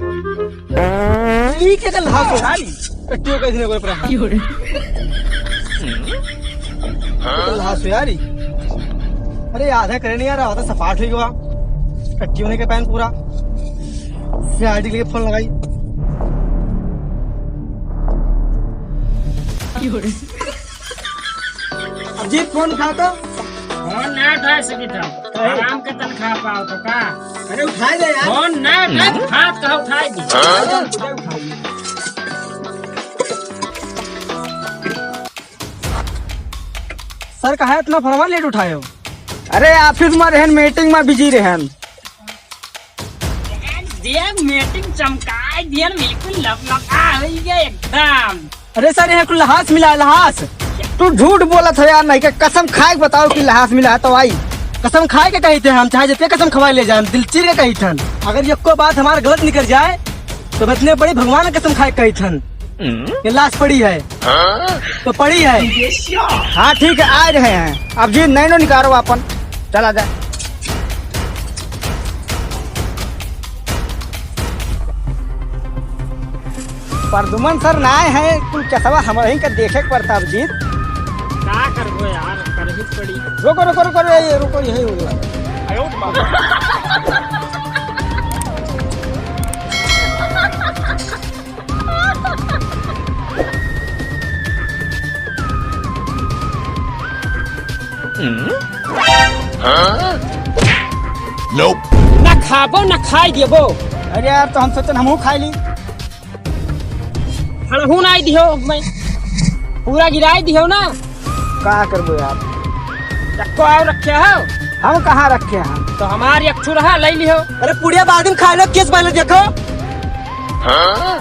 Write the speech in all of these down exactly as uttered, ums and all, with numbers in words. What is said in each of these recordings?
ठीक है, कल हाथ उठा ली। कट्टियों का इतने कोई प्रश्न। क्यों रे? कल हाथ उठा ली। अरे, आधा करे नहीं यार, आधा सपाट हो गया। कट्टियों ने के पैन पूरा। सीआईडी के लिए फोन लगाई। क्यों रे? अब जी फोन उठा तो। फोन ना उठा सकी था। अरे। आराम के तनख्वाह पाओ तो का? अरे उठाई दे यार। फोन ना उठा, हाथ कहा उठाई दी। अरे उठाई दे। सर, काहे इतना फोनवा लेट उठाए हो? अरे, ऑफिस में रहन, मीटिंग में बिजी रहन। देख, मीटिंग चमकाए दियन, बिल्कुल लपलपा होई गया एकदम। अरे सर, यहाँ कुल लहास मिला है, लहास। तू झूठ बोलत हो यार, नहीं के कसम खाए के बताओ कि लहास मिला है तो आई। कसम खाए के कही थे हम, चाहे जितने कसम खवाए ले जाए, दिल चीर के कही थन। अगर यक्को बात हमार गलत निकल जाए, तो हम इतने बड़े भगवान के कसम खाए के कही थन। ये लाश पड़ी है। हाँ? तो पड़ी है। हाँ, ठीक है, आ रहे हैं। अब जी नैनो निकालो अपन, चला जाए। परदुमन सर ना आए हैं, कुल केसवा हमरही का देखे के पड़ता अब जी। का करबो यार, करही पड़ी। रुको, रुको, रुको, रुको, ये रुको, यही हो गया। ना खाबो, ना खाई देबो। अरे यार, तो हम सोचन हमहू खाई ली। हड़हू ना आई दिहो, मैं पूरा गिराई दिहो ना। का करबो यार? चक्को आओ रखे हो? हम कहाँ रखे हैं? तो हमार एक ठो रहा, ले लिहो। अरे पुड़िया बाद में खा लो, केस पहले देखो। हाँ?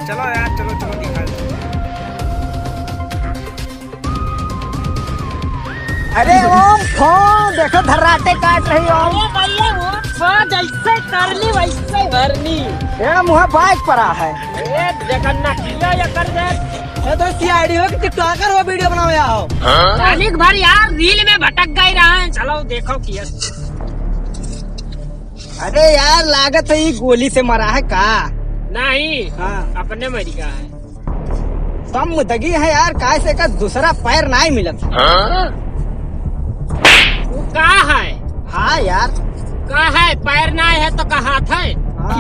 चलो यार, चलो, चलो, दिखा दो। अरे ओम, फोन देखो, धर्राटे काट रही ओम। अरे भैया, वो खा जैसे करली वैसे भरली। ए, मुँह बाइक पर आ है। ए, जगन्नाथ, किया या कर दे। ए, तो सीआईडी हो कि टिकटॉकर हो, वीडियो बनावे आओ? तालिक भर यार, रील में भटक गई रहा है। चलो देखो किया। अरे यार, लागत है ये गोली से मरा है का? नहीं, हाँ। अपने मरी का है। तब मुदगी है यार, काय से का दूसरा पैर नाहीं मिलत। हाँ? वो का है? हाँ यार। का है? पैर नाहीं है तो का हाथ है? हाँ।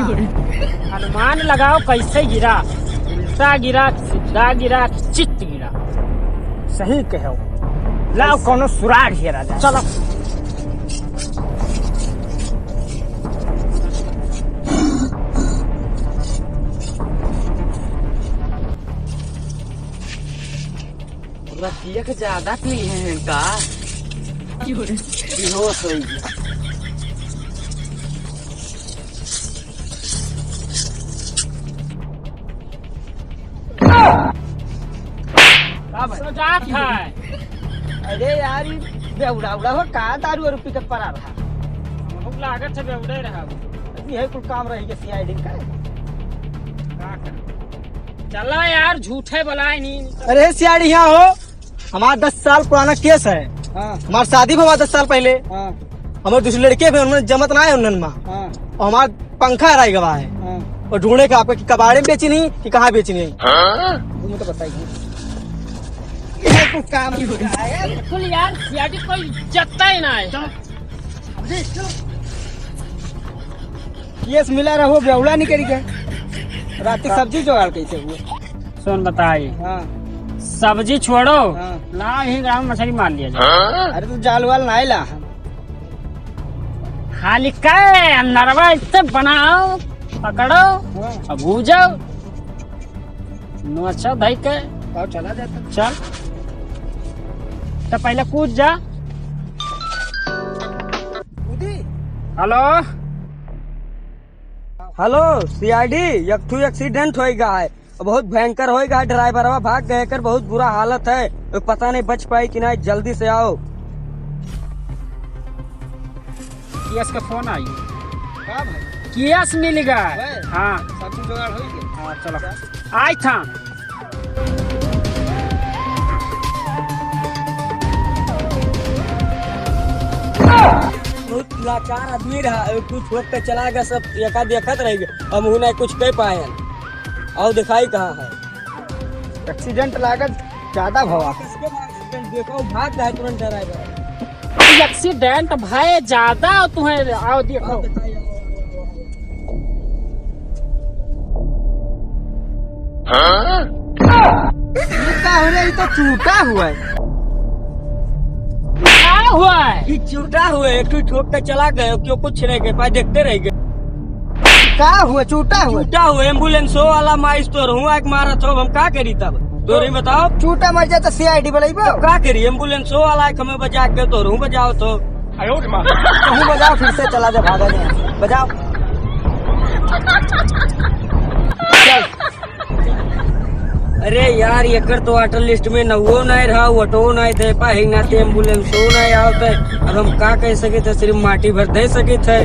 अनुमान लगाओ कैसे गिरा, उल्टा गिरा, सीधा गिरा, चित्त गिरा। सही कहो। लाओ कौनो सुराग हेरा जाए। चलो। रतिया के ज्यादा पी हैं का? बेहोश हो गया। का भाई? सो जात है। अरे यार, ई बेवड़ा उड़ा हो का, दारू वारू पी के परा रहा। हमहू लागत है बेवड़े रहा। ये कुल काम रही के सीआईडी का। का कर? चला यार, झूठे बोलाए नहीं। अरे सीआईडी यहाँ हो, हमार दस साल पुराना केस है। हाँ। हमार शादी भवा दस साल पहले। हाँ। हमार दूसरे लड़के भी उन्होंने जमत ना है उन्होंने माँ। हाँ। और हमार पंखा हराई गवा है। हाँ। और ढूंढे का आपका कि कबाड़े में बेची नहीं कि कहाँ बेची नहीं। हाँ? वो तो बताइए। ये कुछ काम नहीं हो रहा है। बिल्कुल यार, सीआईडी कोई इज्जत ही ना है। चलो। केस मिला रहो, बेवड़ा निकल गया। रात की सब्जी जुगाड़ कैसे हुए? सुन बताई। हाँ। सब्जी छोड़ो। हाँ। ला यही गाँव मछली मार लिया जाए। अरे तू जाल वाल ना ला। खाली का नरवा इतने बनाओ, पकड़ो, हाँ। अब भूजो। नोचा धई के। आओ, चला जाता। चल। तो पहले कूद जा। कूदी? हेलो। हेलो, सीआईडी, एक ठो एक्सीडेंट होइगा है। बहुत भयंकर होइगा है, ड्राइवरवा भाग गए कर, बहुत बुरा हालत है। पता नहीं बच पाई कि नहीं, जल्दी से आओ। केस का फोन आई। का भाई? केस मिल गया। है? हाँ। सब कुछ जुगाड़ हो गया? हाँ, चलो। अच्छा। आई था। बहुत लाचार आदमी रहा, कुछ वक्त चला गया, सब एका देखत रह गए, हम हूँ ना कुछ कह पाए। और दिखाई कहाँ है? एक्सीडेंट लागत ज्यादा भवा। देखो, भाग गए तुरंत ड्राइवर। एक्सीडेंट भय ज्यादा तुम्हें, आओ देखो। हाँ? ये का हो रे? ये तो चूटा हुआ है। का हुआ है? ये चूटा हुआ है, एक ठो ठोक के चला गए, क्यों कुछ नहीं के पास देखते रह गए। का हुआ? चूटा हुआ? चूटा हुआ, एम्बुलेंसो वाला माइस तो रहूं, एक मारा तो हम का करी तब? तोरे बताओ। चूटा मर जाए तो सीआईडी बुलाइबो? तब का करी? एम्बुलेंसो वाला एक हमें बजा के तो रहूं, बजाओ तो। कहूँ बजाओ, फिर से चला जा, भागा नहीं। बजाओ। चल। अरे यार, एकर तो वाटर लिस्ट में नवो नहीं रहा, वटो नहीं दे पाए, ना ते एम्बुलेंसो नहीं आवत है। अब हम का कह सके थे, सिर्फ माटी भर दे सके थे।